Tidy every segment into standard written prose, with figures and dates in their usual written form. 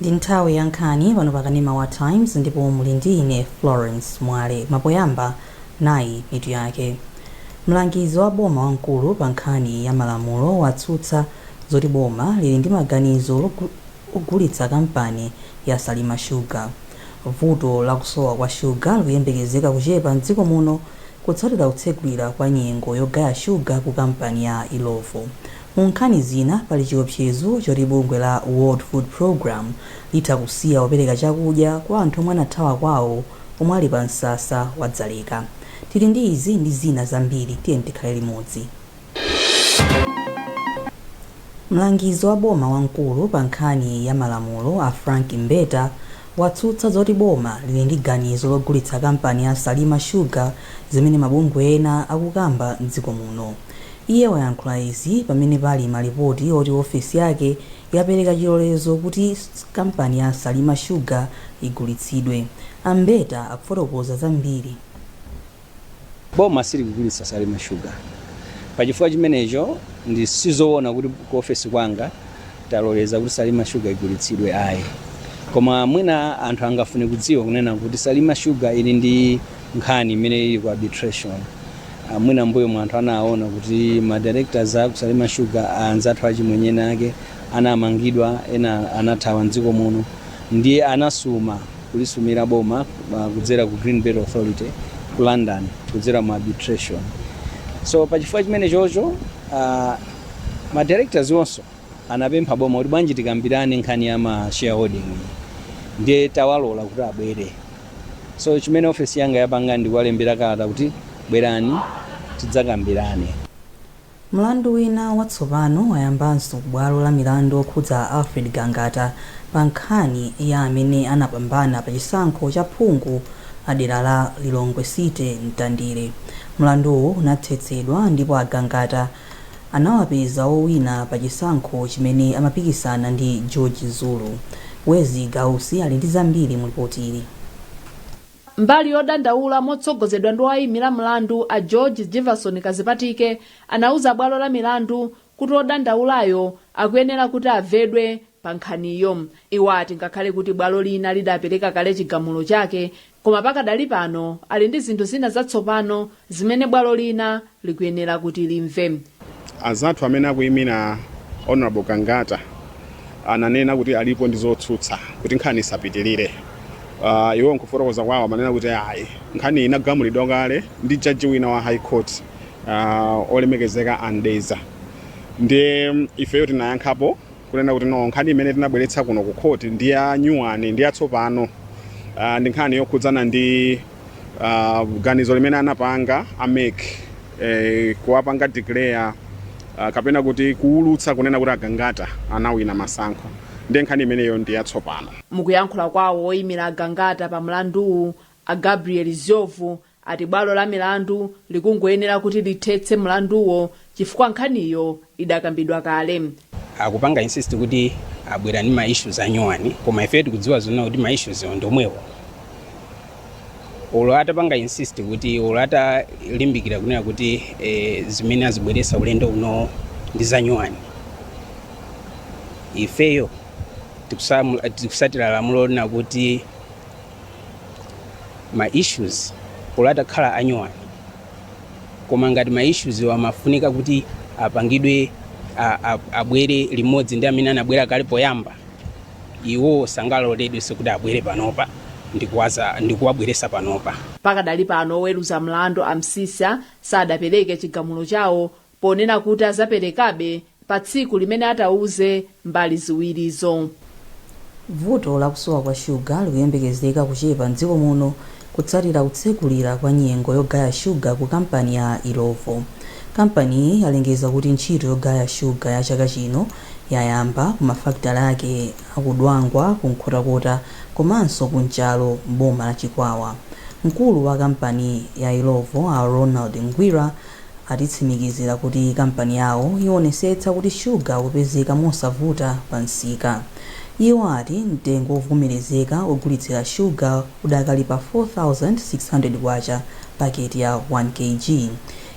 Ndi nthawi ya nkhani pano pa kanema wa Times, ndipo muli ndi ine Florence Mwale. Mapoyamba, nayi mitu yake. Mlangizi wa boma wamkulu pa nkhani ya malamulo watsutsa zoti boma lili ndi maganizo ogulitsa kampani ya Salima Sugar. Vuto lakusowa kwa shuga likuyembekezeka kuchepa mdziko muno kutsatira kutsegulira kwa nyengo yogaya shuga ku kampani ya Illovo. Mu nkhani zina, pali chiopsezo choti bungwe la World Food Programme litha kusiya kupereka chakudya kwa anthu omwe anathawa kwawo omwe ali pa msasa wa Dzaleka. Tili ndi izi ndi zina zambiri, tiye tikhale limodzi. Mlangizi wa boma wamkulu pa nkhani ya malamulo, a Frank Mbeta, watsutsa zoti boma lili ndi ganizo logulitsa kampani ya Salima Sugar, zimene mabungwe ena akukamba mdziko muno. Iye wayankhula izi pamene pali malipoti oti ofesi yake yapereka chilolezo kuti kampani ya Salima Sugar igulitsidwe. A Mbeta akufotokoza zambiri. Boma silikugulitsa Salima Sugar. Pachifukwa chimenecho, ndi sizoona kuti ku ofesi kwanga taloleza kuti Salima Sugar igulitsidwe, ayi. Koma mwina anthu angafune kudziwa kunena kuti Salima Sugar ili ndi nkhani imene ili ku arbitration. Mwina mbuyo mwa anthu anaona kuti ma directors a ku Salima Sugar, anzathu achimwenye ake, anamangidwa, ena anathawa mdziko muno, ndiye anasuma kulisumira boma kudzera ku Green Belt Authority ku London kudzera mu arbitration. So pachifukwa chimene chocho, ma directors onso anapempha boma kuti bwanji tikambirane nkhani ya ma shareholding, ndiye tawalola kuti abwere. So chimene ofesi yanga yapanga ndi kuwalembera kalata kuti bwerani tidzakambirane. Mlandu wina watsopano wayambanso ku bwalo la milandu okhudza Alfred Gangata pa nkhani ya amene anapambana pa chisankho cha phungu a dera la Lilongwe City Mtandire. Mlanduwu unathetsedwa ndipo a Gangata anawapeza owina pa chisankho chimene amapikisana ndi George Zulu. Wezi Gausi ali ndi zambiri mu ripoti ili. Mbali yodandaula, motsogozedwa ndi woyimira mlandu a George Jefferson Kazipatike, anauza bwalo la milandu kuti odandaulayo akuyenera kuti amvedwe pa nkhaniyo. Iwo ati ngakhale kuti bwalo lina lidapereka kale chigamulo chake, koma pakadali pano ali ndi zinthu zina zatsopano zimene bwalo lina likuyenera kuti limve. Anzathu amene akuyimira Honorable Gangata ananena kuti alipo ndi zotsutsa kuti nkhani isapitirire. Iwo nkufotokoza kwawo amanena kuti ayi, nkhani inagamulidwa kale ndi jaji wina wa High Court, olemekezeka Andeza. Ndiye ifeyo tinayankhapo kunena kuti no, nkhani imene tinabweretsa kuno ku court ndi ya nyuwani, ndi yatsopano. Ndi nkhani yokhudzana ndi ganizo limene anapanga a MEC, kuwapanga declare, kapena kuti kuwulutsa kunena kuti Agangata anawina masankho. Ndiye nkhani imeneyo ndi yatsopano. Mukuyankhula kwawo, woyimira Agangata pa mlanduwu, a Gabriel Ziovu, ati bwalo la milandu likungoyenera kuti lithetse mlanduwo chifukwa nkhaniyo idakambidwa kale. Akupanga insist kuti abwera ndi ma issues anyuwani, koma ife tikudziwa zona kuti ma issues ndi omwewo. Olo atapanga insist kuti, olo atalimbikira kunena kuti zimene azibweresa ulendo uno ndi zanyuwani, ifeyo tikusatira lamulo lina kuti ma issues olo atakhala anyuwani, koma ngati ma issues amafunika kuti apangidwe, abwere limodzi ndi amene anabwera kale poyamba, iwo sangaloledwenso kuti abwere panopa ndikuwabweresa panopa. Pakadali pano, oweruza mlandu a Msisa sadapereke chigamulo chawo, ponena kuti azaperekabe pa tsiku limene atauze mbali ziwirizo. Vuto lakusowa kwa shuga likuyembekezeka kuchepa mdziko muno kutsatira kutsegulira kwa nyengo yogaya shuga ku kampani ya Illovo. Kampaniyi yalengeza kuti ntchito yogaya shuga ya chaka chino yayamba ku mafakitale ake aku Dwangwa, ku Nkhotakota komanso ku Nchalo m'boma la Chikwawa. Mkulu wa kampani ya Illovo, a Ronald Ngwira, atitsimikizira kuti kampani yawo ionetsetsa kuti shuga akupezeka mosavuta pa msika. Iwo ati mtengo wovomerezeka ogulitsira shuga udakali pa 4600 kwacha paketi ya 1 kg.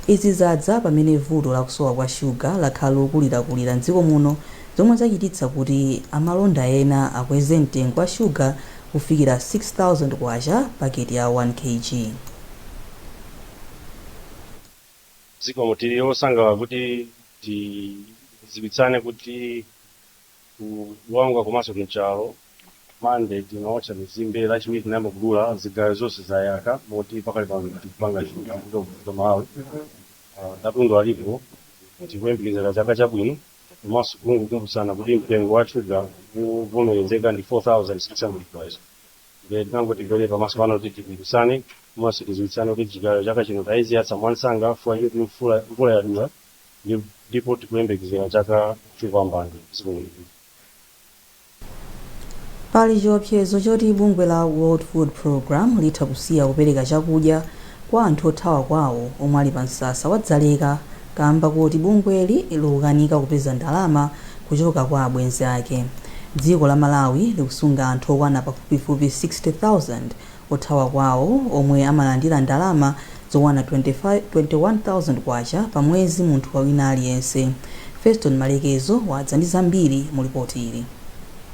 Izi zadza pamene vuto lakusowa kwa shuga lakhala lokulirakulira mdziko muno. zomwe zachititsa kuti amalonda ena akweze mtengo wa shuga kufikira 6000 kwacha paketi ya 1 kg. Zikomo. Tili osangalala kuti tidziwitsane kuti ku Dwangwa komanso ku Nchalo, Mande tinaotcha mizimbe, Lachiwiri tinayamba kudula, zigayo zonse zayaka, moti pakali pano tikupanga shuga Malawi. Katundu alipo, tikuyembekezera chaka chabwino, komanso kungokumbutsana kuti mtengo wa shuga uvomerezeka ndi 4600 kwacha. Ndiye tinangoti tibwere pamaso pano kuti tipikisane komanso tidziwitsane kuti chigayo chaka chino tayiziyatsa mwansanga chifukwa choti mvula yadula, ndipo tikuyembekezera chaka chopambana. Zikomo. Pali chiopsezo choti bungwe la World Food Programme litha kusiya kupereka chakudya kwa anthu othawa kwawo omwe ali pa msasa wa Dzaleka kamba kuti bungweli likukanika kupeza ndalama kuchoka kwa abwenzi ake. Dziko la Malawi likusunga anthu okwana pafupifupi 60,000 othawa kwawo omwe amalandira ndalama zokwana 21,000 kwacha pa mwezi munthu wina aliyense. Feston Malekezo wadza ndi zambiri mu ripoti ili.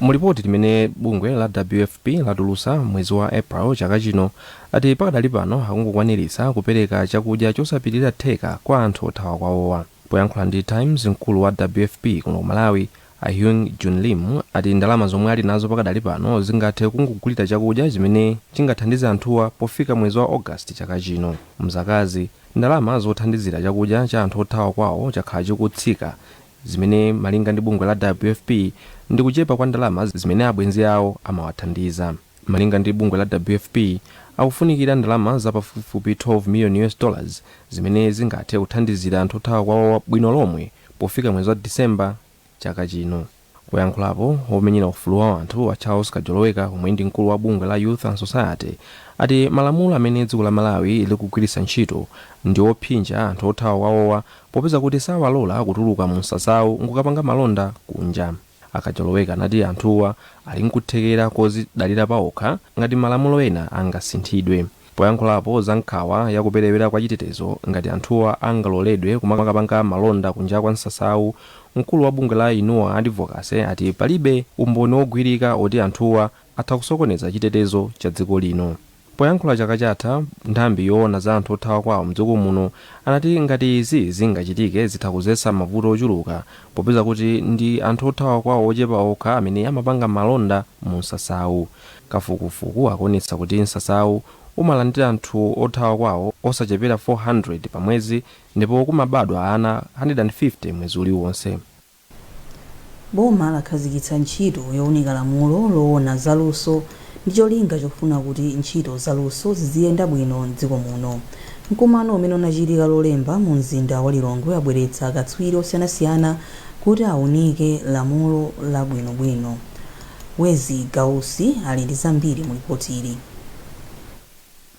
Mulipoti limene bungwe la WFP latulutsa mwezi wa April chaka chino, ati pakadali pano akungokwaniritsa kupereka chakudya chosapitirira theka kwa anthu othawa kwawowa. Poyankhula ndi Times, mkulu wa WFP kuno ku Malawi, a Hyung Jun Lim, ati ndalama zomwe ali nazo pakadali pano zingathe kungogulira chakudya chimene chingathandize anthuwa pofika mwezi wa August chaka chino. Mzakazi, ndalama zothandizira chakudya cha anthu othawa kwawo chakhala chikutsika, zimene malinga ndi bungwe la WFP ndi kuchepa kwa ndalama zimene abwenzi awo amawathandiza. Malinga ndi bungwe la WFP, akufunikira ndalama za pafupifupi 12 million US dollars zimene zingathe kuthandizira anthu othawa kwawo bwino lomwe pofika mwezi wa Disemba chaka chino. Poyankhulapo, womenyera ufulu wa anthu a Charles Kajoloweka, omwe ndi mkulu wa bungwe la Youth and Society, ati malamulo amene dziko la Malawi likugwiritsa ntchito ndi opsinja anthu othawa kwawowa, popeza kuti sawalola kutuluka mu msasawu nkukapanga malonda kunja. Akajoloweka anati anthuwa ali nkuthekera kozidalira paokha ngati malamulo ena angasinthidwe. Poyankhulapo za nkhawa yakuperewera kwa chitetezo ngati anthuwa angaloledwe kumakapanga malonda kunja kwa msasawu, mkulu wa bungwe la Inua Advocacy ati palibe umboni wogwirika oti anthuwa atha kusokoneza chitetezo cha dziko lino. Poyankhula chaka chatha, nthambi yoona za anthu othawa kwawo mdziko muno anati ngati izi zingachitike, zitha kudzetsa mavuto ochuluka, popeza kuti ndi anthu othawa kwawo ochepa okha amene amapanga malonda mu msasawu. Kafukufuku akuonetsa kuti msasawu umalandira anthu othawa kwawo osachepera 400 pa mwezi, ndipo kumabadwa ana 150 mwezi uliwonse. Boma lakhazikitsa ntchito yowunika lamulo loona zaluso ndi cholinga chofuna kuti ntchito zaluso ziziyenda bwino mdziko muno. Mkumano umene unachitika Lolemba mu mzinda wa Lilongwe abweretsa akatswiri osiyanasiyana kuti aunike lamulo labwinobwino. Wezi Gausi ali ndi zambiri mu ripoti ili.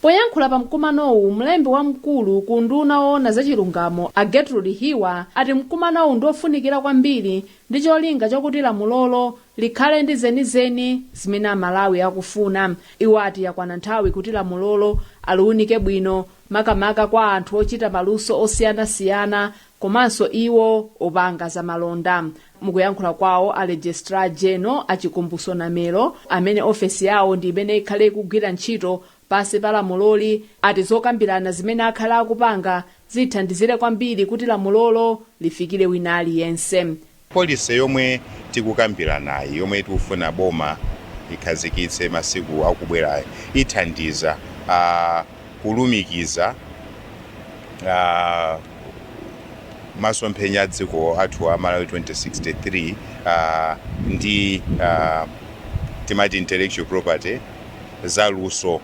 Poyankhula pa mkumanowu, mlembi wamkulu ku nduna woona zachilungamo a Gertrude Hiwa ati mkumanowu ndi ofunikira kwambiri ndi cholinga chokuti lamulolo likhale ndi zenizeni zimene Amalawi akufuna. Iwo ati yakwana nthawi kuti lamulolo aliunike bwino, makamaka kwa anthu ochita maluso osiyanasiyana komanso iwo opanga zamalonda. Mukuyankhula kwawo, a Registrar General Achikumbuso Namelo, amene ofesi yawo ndi imene ikhale ikugwira ntchito pasi pa lamuloli, ati zokambirana zimene akhala akupanga zithandizire kwambiri kuti lamulolo lifikire wina aliyense. Policy yomwe tikukambiranayi, yomwe tikufuna boma ikhazikitse masiku akubwerayo, ithandiza kulumikiza masomphenya a dziko athu a Malawi 2063 ndi timati intellectual property, zaluso,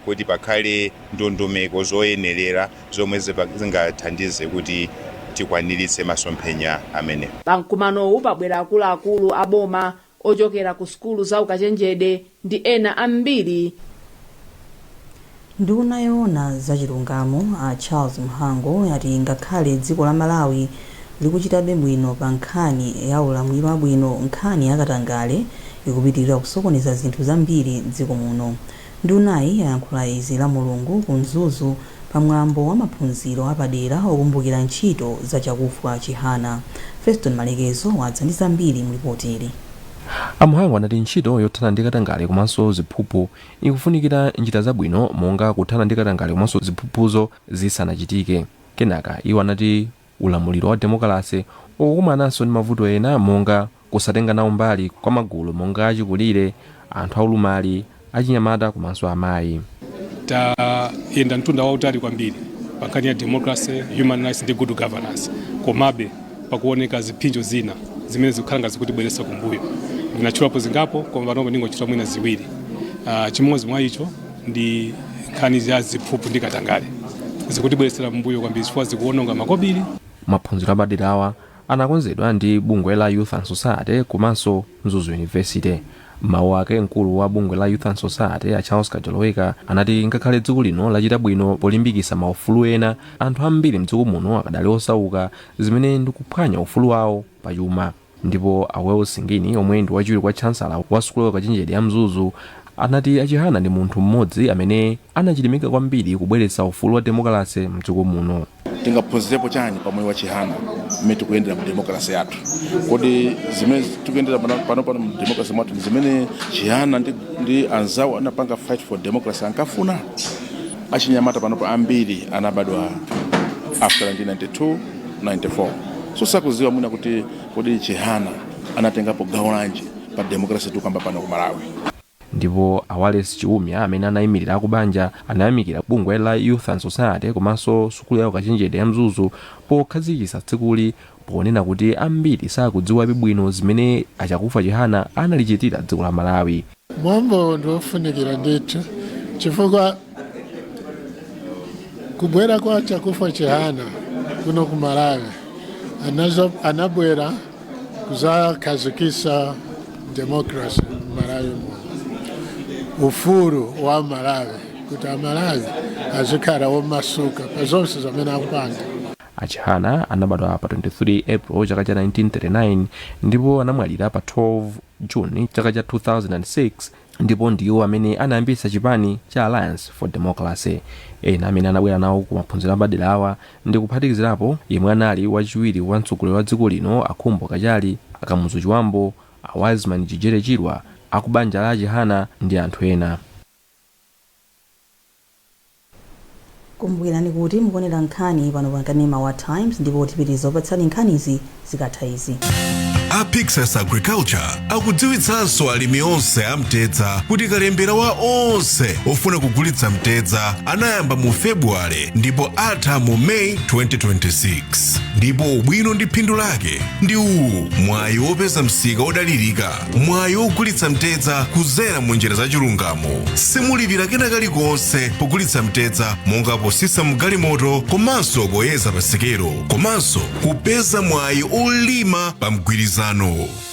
kuti pakhale ndondomeko zoyenerera zomwe zingathandize kuti tikwaniritse masomphenya amene. Pamkumanowu pabwera akuluakulu a boma, ochokera ku sukulu za ukachenjede ndi ena ambiri. Nduna yoona zachilungamo a Charles Mhango ati ngakhale dziko la Malawi likuchitabe bwino pa nkhani ya ulamuliro wabwino, nkhani yakatangale ikupitirira kusokoneza zinthu zambiri mdziko muno. Ndunayi yayankhula izi la Mulungu ku Mzuzu pamwambo wa maphunziro apadera okumbukira ntchito za Chakufwa Chihana. Feston Malekezo wadza ndi zambiri mlipoti ili. A Mhango anati ntchito yothana ndi katangale komanso ziphuphu ikufunikira njira zabwino, monga kuthana ndi katangale komanso ziphuphuzo zisanachitike. Kenaka iwo anati ulamuliro wa demokrasi ukukumananso ndi mavuto ena, monga kusatenga nawo mbali kwa magulu monga achikulire, anthu aulumali, achinyamata komanso amayi. Tayenda mtunda wautali kwambiri pa nkhani ya democracy, human rights ndi good governance, komabe pakuoneka ziphinjo zina zimene zikukhala ngati zikutibweretsa kumbuyo. Ndinatchulapo zingapo, koma panopo ndingotchula mwina ziwiri. Chimodzi mwa icho ndi nkhani za ziphuphu ndi katangale, zikutibweretsera mbuyo kwambiri chifukwa zikuononga makobiri. Maphunziro apaderawa anakonzedwa ndi bungwe la Youth and Society komanso Mzuzu University. Mawu ake, mkulu wa bungwe la Youth and Society a Charles Kajoloweka anati ngakhale dziko lino lachita bwino polimbikitsa maufulu ena, anthu ambiri mdziko muno akadali osauka, zimene ndikuphwanya ufulu wawo pachuma. Ndipo a Wells Singini, omwe ndi wachiwiri kwa chancellor wa sukulu yakachenjede ya Mzuzu, anati a Chihana ndi munthu mmodzi amene anachilimika kwambiri kubweretsa ufulu wa demokrasi mdziko muno. Tingaphunzirepo chani pamoyo wa Chihana mmene tikuyendera mu demokrasi yathu? Kodi zimene tikuyendera pano pano mu demokrasi mwathu ndi zimene Chihana ndi anzawo anapanga fight for democracy ankafuna? Achinyamata panopo ambiri anabadwa after 1992, 94, so sakuziwa mwina kuti kodi Chihana anatengapo gawo lanji pa demokrasi tikamba pano ku Malawi. Ndipo a Wallace Chiumya, amene anayimirira akubanja, anayamikira bungwe la Youth and Society komanso sukulu ya ukachenjede ya Mzuzu pokhazikitsa tsikuli, ponena kuti ambiri sakudziwabe bwino zimene a Chakufwa Chihana analichitira dziko la Malawi. Mwambo ndiofunikira ndithu, chifukwa kubwera kwa Chakufwa Chihana kuno ku Malawi, anabwera kuzakhazikisa democracy m'Malawi muno, ufulu wa Malawi, kuti Amalawi azikhala womasuka pa zonse zamene akupanga. A Chihana anabadwa pa 23 April chaka cha 1939 ndipo anamwalira pa 12 June chaka cha 2006, ndipo ndiwo amene anayambitsa chipani cha Alliance for Democracy. Ena amene anabwera nawo ku maphunziro apadera awa ndi kuphatikizirapo yemwe anali wachiwiri wa mtsogoleri wa dziko lino a Khumbo Kachali, a Kamuzu Chibambo, a Wiseman Jijere Chirwa, akubanja la Chihana ndi anthu ena. Kumbukirani kuti mukuonera nkhani pano pa kanema wa Times, ndipo tipitiriza kupatsani nkhanizi zikatha izi. A Pyxus Agriculture akudziwitsanso alimi onse amtedza kuti kalembera wa onse ofuna kugulitsa mtedza anayamba mu Februwale ndipo atha mu Meyi 2026. Ndipo ubwino ndi phindu lake ndi uwu: mwayi wopeza msika wodalirika, mwayi wogulitsa mtedza kuzera mu njira zachilungamo, simulipira kena kalikonse pogulitsa mtedza, monga posisa mgalimoto komanso poyeza pasikelo, komanso kupeza mwayi olima pa mgwirizano.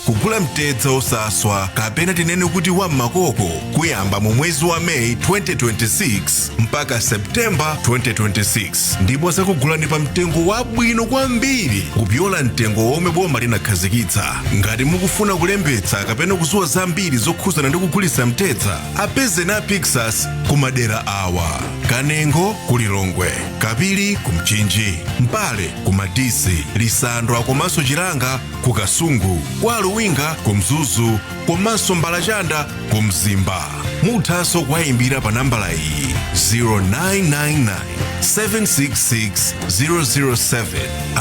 Kugula mtedza osaswa, kapena tinene kuti wam'makoko, kuyamba mu mwezi wa Meyi 2026 mpaka Septemba 2026, ndipo zakugulani pa mtengo wabwino kwambiri kupyola mtengo womwe boma linakhazikitsa. Ngati mukufuna kulembetsa kapena kudziwa zambiri zokhuzana ndi kugulitsa mtedza, apezeni a Pyxus ku madera awa: Kanengo ku Lilongwe, Kapili ku Mchinji, Mpale ku Madisi, Lisandwa komanso Chilanga ku Kasungu, kwa Luwinga ku Mzuzu komanso Mbalachanda ku Mzimba. Muthanso kuwayimbira pa nambala iyi: 0999 766 007.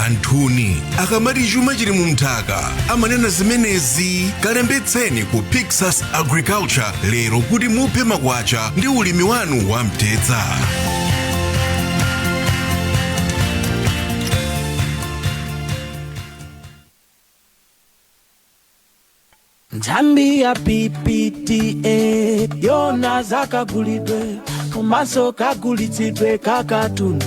Anthuni akamati chuma chili mu mnthaka amanena zimenezi. Kalembetseni ku Pyxus Agriculture lero kuti muphe makwacha ndi ulimi wanu wa mtedza. Nthambi ya PPDA yona zakagulidwe komanso kagulitsidwe kakatundu,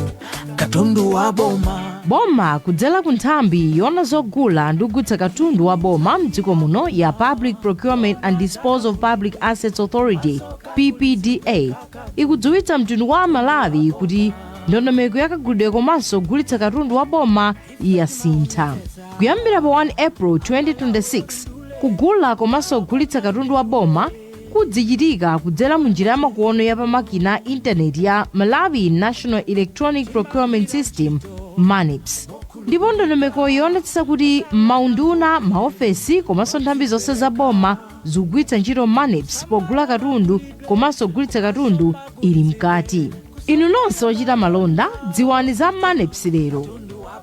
katundu wa boma. Boma kudzera ku nthambi yona zogula ndi kugulitsa katundu wa boma mdziko muno ya Public Procurement and Disposal of Public Assets Authority, PPDA, ikudziwitsa mtundu wa Malawi kuti ndondomeko yakagulidwe komanso kugulitsa katundu wa boma yasintha kuyambira pa 1 April 2026. Kugula komanso kugulitsa katundu wa boma kudzichitika kudzera mu njira yamakono ya pamakina a intaneti ya Malawi National Electronic Procurement System, MANEPS. Ndipo ndondomeko yoonetsetsa kuti maunduna, maofesi komanso nthambi zonse za boma zikugwiritsa ntchito MANEPS pogula katundu komanso kugulitsa katundu ili mkati. Inu nonse ochita malonda, dziwani za MANEPS lero,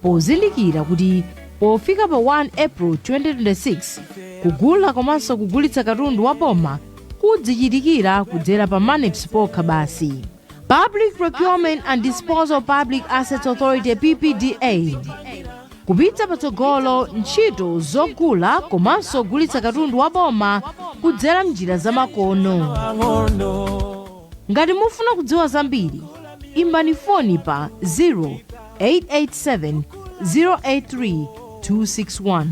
pozindikira kuti pofika pa 1 April 2026 kugula komanso kugulitsa katundu wa boma kudzichitikira kudzera pa MANEPS pokha basi. Public Procurement and Disposal of Public Assets Authority, PPDA, kupitsa patsogolo ntchito zogula komanso kugulitsa katundu wa boma kudzera mnjira zamakono. Ngati mufuna kudziwa zambiri, imbani foni pa 0887 083 261,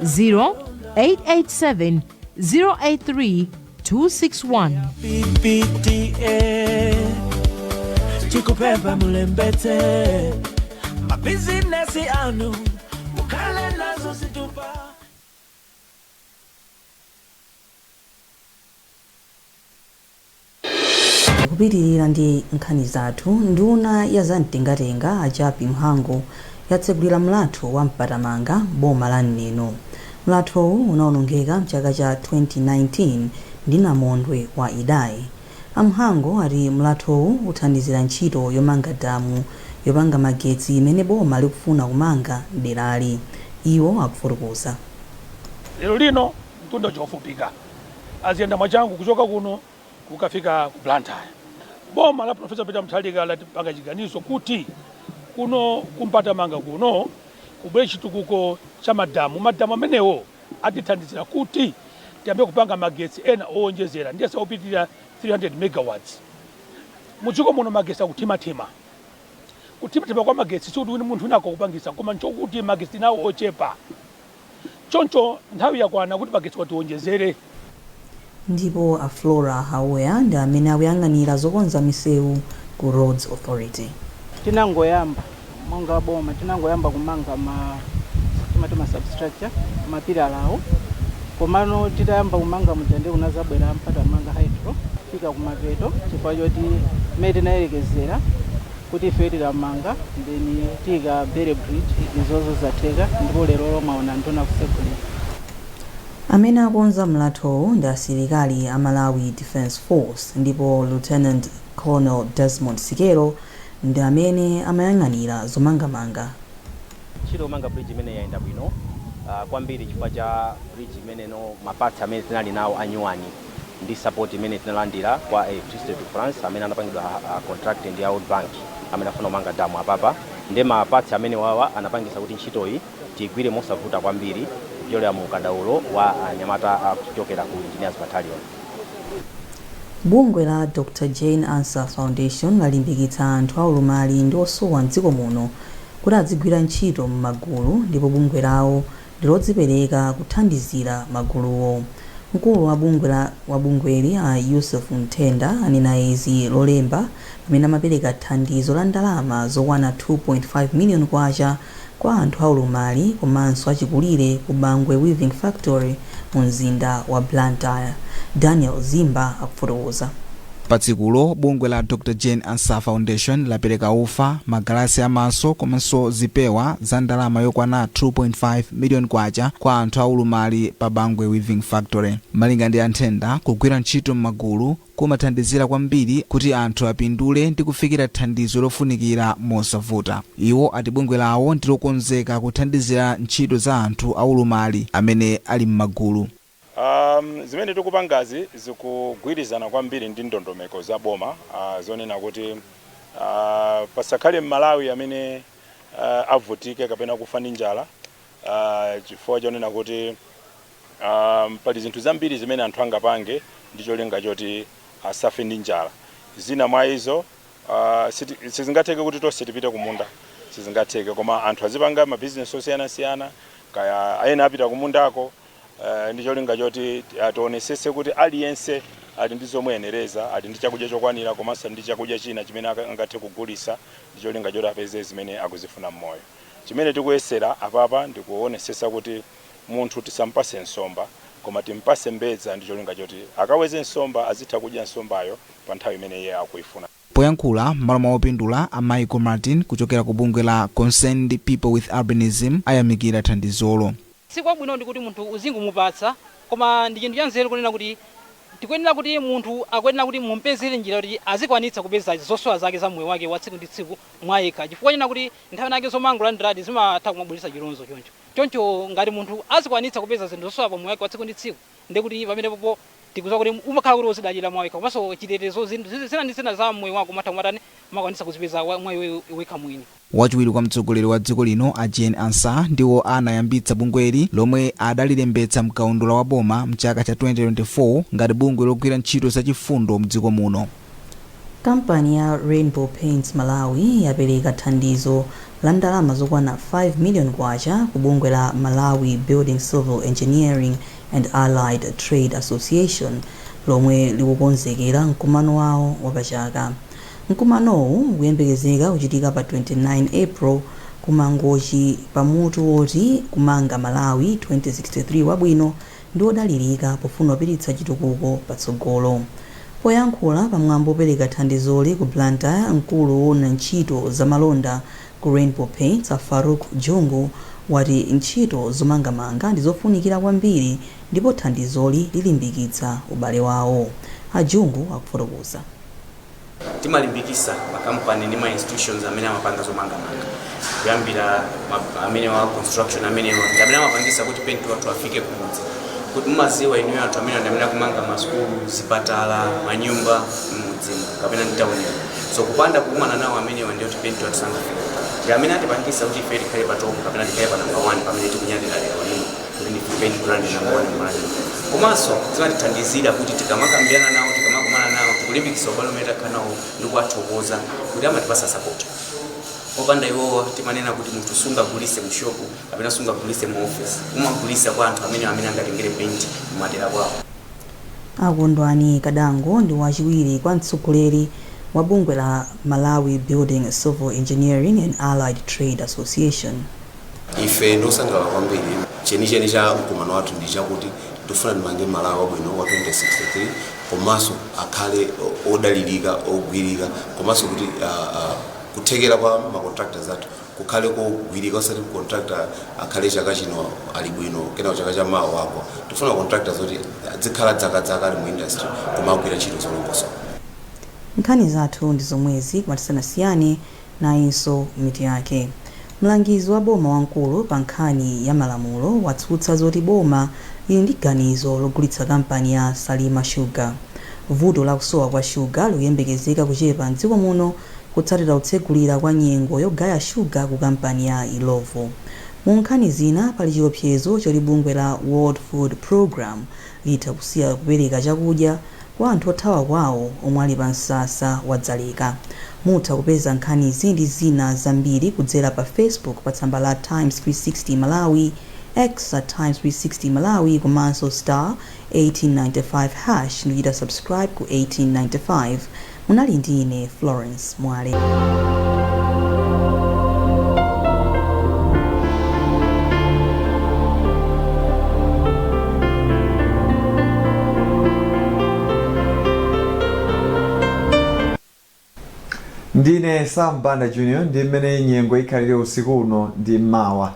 0887 083 261. PPDA tikupempha mulembetse mabizinesi anu mukhale nazo zitupa. Kupitirira ndi nkhani zathu, nduna ya zamtengatenga a Jappie Mhango yatsegulira mlatho wa Mpatamanga, boma la Neno. Mlathowu unawonongeka mchaka cha 2019 ndi namondwe wa Idai. A Mhango ati mlathowu uthandizira ntchito yomanga damu yopanga magetsi imene boma likufuna kumanga mderali. Iwo akufotokoza. Lero lino mtunda uja aziyenda mwachangu kuchoka kuno kukafika ku Blantyre. Boma la Professor Peter Mutharika latipanga chiganizo kuti kuno kuMpatamanga kuno kubwere chitukuko cha madamu. Madamu amenewo atithandizira kuti tiyambe kupanga magetsi ena owonjezera, ndiye saupitirira 300 megawatts. Mudziko muno magetsi akuthimathima. Kuthimathima kwa magetsi sikuti wini munthu wina akupangisa, koma nchokuti magetsi nawo ochepa. Choncho nthawi yakwana kuti magetsi watiwonjezere. Ndipo a Flora Hauya ndi amene akuyang'anira zokonza misewu ku Roads Authority. Tinangoyamba monga boma, tinangoyamba kumanga ma timati ma substructure, mapilala awo. Komano titayamba kumanga muja, ndi kunazabwera Mpatamanga Hydro fika kumapeto, chifukwa choti mmene tinayerekezera kuti ife tikamanga then tiyika Bailey Bridge, izozo zatheka, ndipo lero lomwe nduna kusegulira. Amene akonza mlathowu ndi asilikali a Malawi Defence Force, ndipo Lieutenant Colonel Desmond Sikelo ndi amene amayang'anira zomangamanga. Ntchito yomanga bridge imene yayenda bwino kwambiri chifukwa cha bridge imeneno ma parts amene tinali nawo anyuwani ndi support imene tinalandira kwa Electricité de France amene anapangidwa contract ndi World Bank amene afuna kumanga damu apapa. Ndi ma parts amene wawa anapangisa kuti ntchitoyi tiyigwire mosavuta kwambiri kupyolera mu ukadaulo wa anyamata akuchokera ku Engineers Battalion. Bungwe la Dr Jane Ansah Foundation lalimbikitsa anthu aulumali ndi osowa mdziko muno kuti adzigwira ntchito m'magulu, ndipo bungwe lawo ndi lodzipereka kuthandizira maguluwo. Mkulu wa bungweli a Yusuf Mtenda anena izi Lolemba pamene amapereka thandizo la ndalama zokwana 2.5 million kwacha kwa anthu aulumali komanso achikulire ku Bangwe Weaving Factory mu mzinda wa Blantyre. Daniel Zimba akufotokoza. Patsikulo, bungwe la Dr Jane Ansah Foundation lapereka ufa, magalasi amaso komanso zipewa za ndalama yokwana 2.5 million kwacha kwa anthu aulumali pa Bangwe Weaving Factory. Malinga ndi anthenda, kugwira ntchito m'magulu kumathandizira kwambiri kuti anthu apindule ndi kufikira thandizo lofunikira mosavuta. Iwo ati bungwe lawo ndilokonzeka kuthandizira ntchito za anthu aulumali amene ali m'magulu. Zimene tikupangazi zikugwirizana kwambiri ndi ndondomeko za boma zonena kuti pasakhale Mmalawi amene avutike kapena kufa ndi njala, chifukwa chonena kuti pali zinthu zambiri zimene anthu angapange ndi cholinga choti asafe ndi njala. Zina mwa izo, sizingatheke kuti tonse tipite kumunda, sizingatheke, koma anthu azipanga mabizinesi osiyanasiyana, kaya ena apita kumundako, ndi cholinga choti tionesese kuti aliyense ali ndi zomuyenereza, ali ndi chakudya chokwanira komanso ndi chakudya china chimene angathe kugulisa ndi cholinga choti apeze zimene akuzifuna mmoyo. Chimene tikuyesera apapa ndikuonesesa kuti munthu tisampase nsomba, koma timpase mbedza ndi cholinga choti akaweze nsomba, azitha kudya nsombayo pa nthawi imene iye akuifuna. Poyankhula Poyankhula m'malo mwa opindula, a Michael Martin kuchokera ku bungwe la Concerned People with Albinism ayamikira thandizolo. Sikwabwino ndi kuti munthu uzingomupatsa, koma ndi chinthu cha nzeru kunena kuti tikuyenera kuti munthu akuyenera kuti mumpezere njira kuti azikwanitsa kupeza zosowa zake za moyo wake wa tsiku ndi tsiku mwayekha, chifukwa chena kuti nthawi nake zomangolandiradi zimatha kumabweretsa chilonzo. Choncho ngati munthu azikwanitsa kupeza zinthu zosowa pa moyo wake wa tsiku ndi tsiku, ndekuti pamenepopo tikudziwa kuti umakhala kuti uzidalira mwawekha, komanso chitetezo, zinthu zina ndi zina za moyo wako umatha kumatani, umakwanitsa kuzipeza mwa iwe wekha mwini. Wachiwiri kwa mtsogoleri wa dziko lino a Jane Ansah ndiwo anayambitsa bungweli, lomwe adalilembetsa mkaundula wa boma mchaka cha 2024 ngati bungwe logwira ntchito zachifundo mdziko muno. Kampani ya Rainbow Paints Malawi yapereka thandizo la ndalama zokwana 5 million kwacha ku bungwe la Malawi Building Civil Engineering and Allied Trade Association, lomwe likukonzekera mkumano wawo wapachaka. Mkumanowu ukuyembekezeka kuchitika pa 29 April ku Mangochi pamutu woti "Kumanga Malawi 2063 wabwino ndi wodalirika pofuna kupititsa chitukuko patsogolo". Poyankhula pamwambo opereka thandizoli ku Blantyre, mkulu woona ntchito zamalonda ku Rainbow Paints a Farouk Jungu wati ntchito zomangamanga ndi zofunikira kwambiri ndipo thandizoli lilimbikitsa ubale wawo. A Jungu akufotokoza. Timalimbikisa makampani ndi ma institutions amene amapanga zomangamanga, kuyambira amene wa construction, amenewa ndi amene amapangisa kuti penti wathu afike kumudzi. Kuti mumaziwa inuyo, anthu amene ndi amene akumanga masukulu, zipatala, manyumba m'mudzimu kapena mtaunimo. So kupanda kukumana nawo amenewa, ndiyo kuti penti wathu sangafike. Ndi amene atipangisa kuti ife tikhale pa top kapena tikhale pa number 1 pamene tikunyadira lero lino kuti ndi paint brand number 1 m'Malawi. Komanso zimatithandizira kuti tikamakambirana nawo, tikamakumana nawo, tikulimbikitsa ubale umene takhala nawo ndi kuwathokoza kuti amatipasa support. Popanda iwowa, timanena kuti munthu sungagulise mu shop kapena sungagulise mu office, umagulisa kwa anthu amene angatengere paint mumadera kwawo. Akondwani Kadango ndi wachiwiri kwa mtsogoleri wa bungwe la Malawi Building Civil Engineering and Allied Trade Association. Ife ndiosangalala kwambiri. Chenicheni cha mkumano wathu ndi chakuti tifuna timange Malawi wabwino wa 2063, komanso akhale odalirika, ogwirika, komanso kuti kuthekera kwa ma contractors athu kukhale kogwirika, osati contractor akhale chaka chino ali bwino, kenako chaka cha mawa wagwa. Tifuna contractors oti azikhala dzakadzaka ali mu industry, koma agwira ntchito zolongosoka. Nkhani zathu ndi zomwezi, koma tisanasiyane, nayinso mitu yake. Mlangizi wa boma wamkulu pa nkhani ya malamulo watsutsa zoti boma lili ndi ganizo logulitsa kampani ya Salima Sugar. Vuto la kusowa kwa shuga likuyembekezeka kuchepa mdziko muno kutsatira kutsegulira kwa nyengo yogaya shuga ku kampani ya Illovo. Mu nkhani zina, pali chiopsezo choti bungwe la World Food Program litha kusiya kupereka chakudya kwa anthu othawa kwawo omwe ali pa msasa wa Dzaleka. Mutha kupeza nkhanizi ndi zina zambiri kudzera pa Facebook pa tsamba la Times 360 Malawi, X at Times 360 Malawi, komanso star 1895 hash ndikuchita subscribe ku 1895. Munali ndi ine Florence Mwale. Ndine Sam Banda Junior. Ndi mmene nyengo ikhalire usiku uno ndi mawa.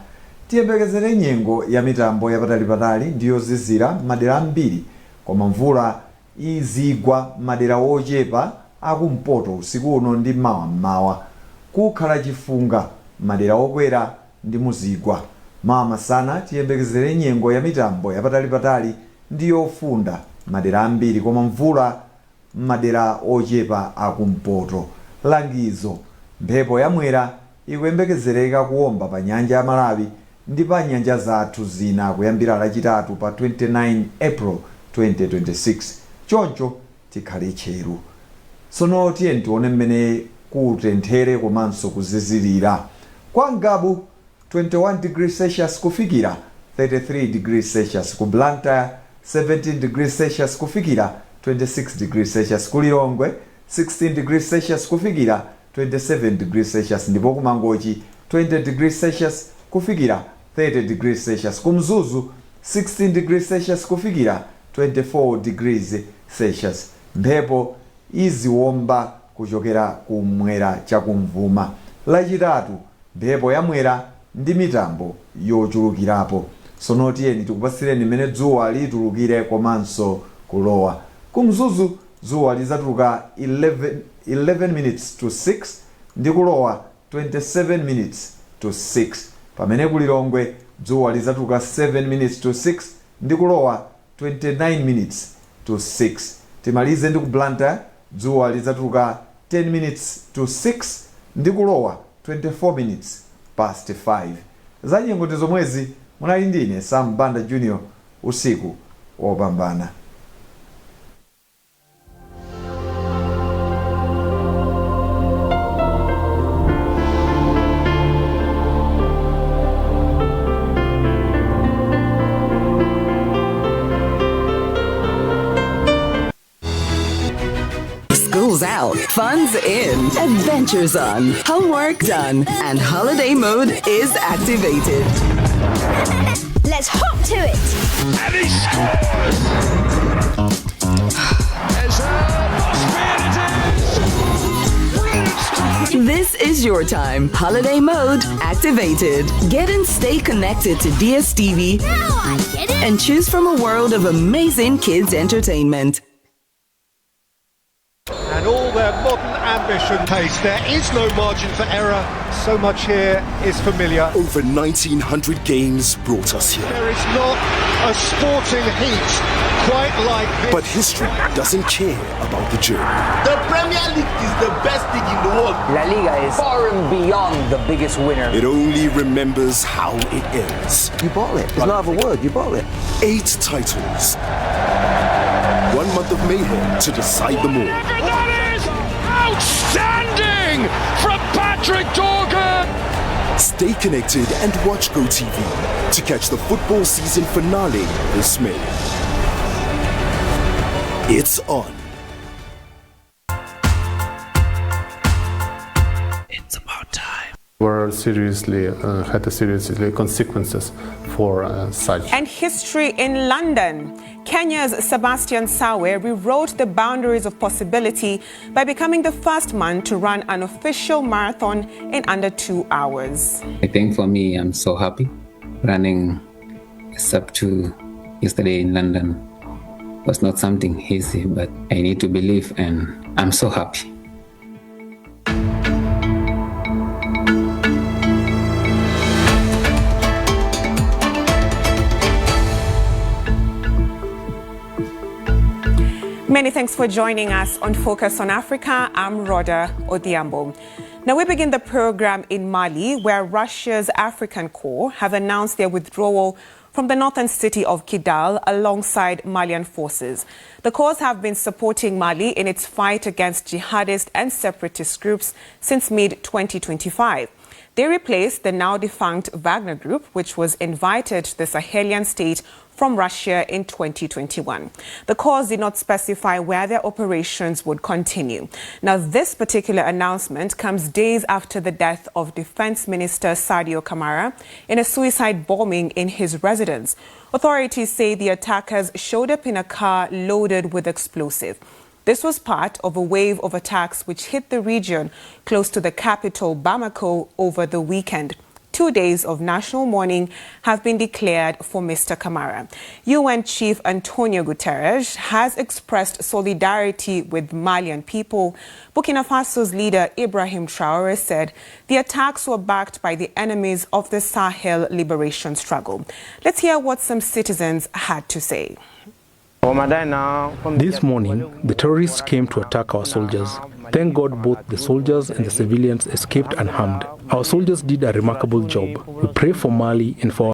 Tiyembekezere nyengo ya mitambo yapatalipatali ndi yozizira madera ambiri, koma mvula izigwa madera ochepa akumpoto usiku uno ndi mawa mmawa. Kukhala chifunga madera okwera ndi muzigwa. Mawa masana tiyembekezere nyengo ya mitambo yapatalipatali ndi yofunda madera ambiri, koma mvula m'madera ochepa akumpoto. Langizo: mphepo yamwera ikuyembekezereka kuwomba pa nyanja ya Malawi ndi pa nyanja zathu zina kuyambira Lachitatu pa 29 April 2026, choncho tikhale tcheru. Tsono tiye tione mmene kutenthere komanso kuzizirira. Kwa Ngabu, 21 degrees Celsius kufikira 33 degrees Celsius; ku Blantyre, 17 degrees Celsius kufikira 26 degrees Celsius; ku Lilongwe, 16 degrees Celsius kufikira 27 degrees Celsius; ndipo ku Mangochi, 20 degrees Celsius kufikira 30 degrees Celsius; ku Mzuzu, 16 degrees Celsius kufikira 24 degrees Celsius. Mphepo iziwomba. Kuchokera kumwera chakumvuma. Lachitatu mphepo yamwera ndi mitambo yochulukirapo. Sono tiyeni tikupasireni mmene dzuwa litulukire komanso kulowa. Kumzuzu dzuwa lizatuluka 11 minutes to 6 ndi kulowa 27 minutes to 6, pamene kulilongwe dzuwa lizatuluka 7 minutes to 6 ndi kulowa 29 minutes to 6. Timalize ndi ku Blantyre, dzuwa lizatuluka 10 minutes to 6 ndi kulowa 24 minutes past 5. Za nyengo ndi zomwezi. Munali ndine Sam Banda Junior. Usiku wopambana. School's out, fun's in, adventures on, homework done, and holiday mode is activated. Let's hop to it. And he scores! There's a This is your time. Holiday mode activated. Get and stay connected to DSTV and choose from a world of amazing kids entertainment. And all their modern ambition pace. There is no margin for error. So much here is familiar. Over 1,900 games brought us here. There is not a sporting heat quite like this. But history doesn't care about the journey. The Premier League is the best league in the world. La Liga is far and beyond the biggest winner. It only remembers how it ends. You bought it. There's no other word. You bought it. 8 titles. 1 month of mayhem to decide them all. That is outstanding from Patrick Dorgan. Stay connected and watch GoTV to catch the football season finale this May. It's on. It's about time. Were seriously had a seriously consequences for such. And history in London. Kenya's Sebastian Sawe rewrote the boundaries of possibility by becoming the first man to run an official marathon in under 2 hours. I think for me, I'm so happy running sub 2 yesterday in London was not something easy, but I need to believe, and I'm so happy. Many thanks for joining us on Focus on Africa. I'm Rhoda Odhiambo. Now we begin the program in Mali, where Russia's African Corps have announced their withdrawal from the northern city of Kidal alongside Malian forces. The Corps have been supporting Mali in its fight against jihadist and separatist groups since mid-2025. They replaced the now defunct Wagner Group, which was invited to the Sahelian state from Russia in 2021. The Corps did not specify where their operations would continue. Now, this particular announcement comes days after the death of Defense Minister Sadio Camara in a suicide bombing in his residence. Authorities say the attackers showed up in a car loaded with explosive. This was part of a wave of attacks which hit the region close to the capital, Bamako, over the weekend. 2 days of national mourning have been declared for Mr. Camara. UN Chief Antonio Guterres has expressed solidarity with Malian people. Burkina Faso's leader Ibrahim Traore said the attacks were backed by the enemies of the Sahel liberation struggle. Let's hear what some citizens had to say. This morning, the terrorists came to attack our soldiers. Thank God both the soldiers and the civilians escaped unharmed. Our soldiers did a remarkable job. We pray for Mali and for